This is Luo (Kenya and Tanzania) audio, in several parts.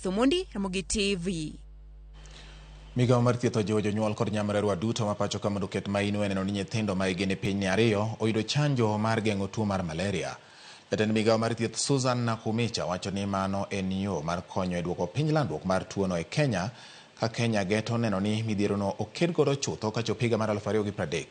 Edith Omondi, Ramogi TV. Migawo mar thieth ojiwo jonyuol kod nyamrerwa duto ma pacho ka mondo oket maino e neno ni nyithindo ma higi ni piny ni ariyo oyudo chanjo mar geng'o tuo mar malaria. Jatend migawo mar thieth Susan Nakhumicha wacho ni mano en yo mar konyo e duoko piny landruok mar tuono e Kenya ka Kenya geto neno ni midhierono oked godo chutho kachop higa mar 2030.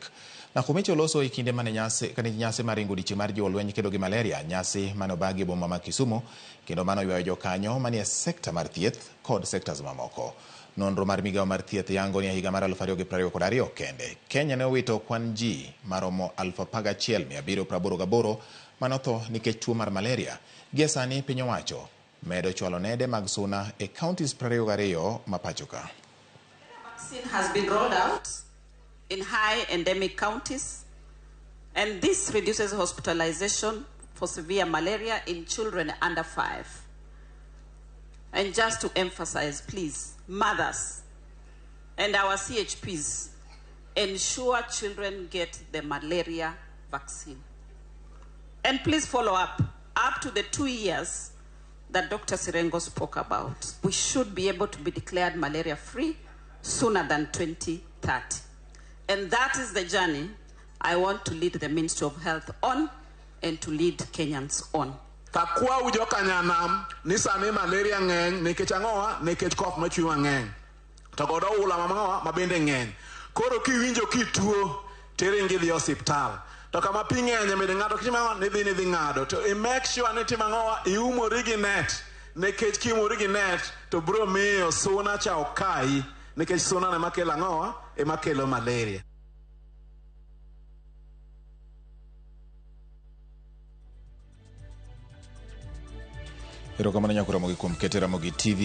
Nakhumicha oloso e kinde mane nyasi kane nyasi mar ringo odiechieng' mar jiwo lweny kedo gi malaria, nyasi mane obagi e boma ma Kisumu kendo mano oywayo jokanyo manie sekta mar thieth kod sektas mamoko. Nonro mar migawo mar thieth yango ni e higa mar 2022 kende, Kenya ne owito kwan ji maromo 11,788 mane otho nikech tuo mar malaria. Gie sani piny owacho medo chwalo nede mag suna e counties 22 ma pacho ka. Vaccine has been rolled out in high endemic counties, and this reduces hospitalization for severe malaria in children under 5. And just to emphasize, please, mothers and our CHPs, ensure children get the malaria vaccine. And please follow up to the 2 years that Dr. Sirengo spoke about. We should be able to be declared malaria free sooner than 2030. And that is the journey I want to lead the Ministry of Health on and to lead Kenyans on. Takwau jokanyanam ni sani malaria ng'eny nikech ang'owa nikech koth machwe mang'eny to kod oula mang'owa mabende ng'eny. Koro kiwinjo kituo tiringi idhi osiptal. To kama pi ng'enye bende ng'ato kitimo ang'o nidhi nidhi ng'ado to i make sure ni itimo ang'owa iumori gi net nikech kiumori gi net to bro miyo suna cha ok kayi nikech suna no ema kelo ang'owa ema kelo malaria. Erokamano nyako Ramogi kuom kete Ramogi TV.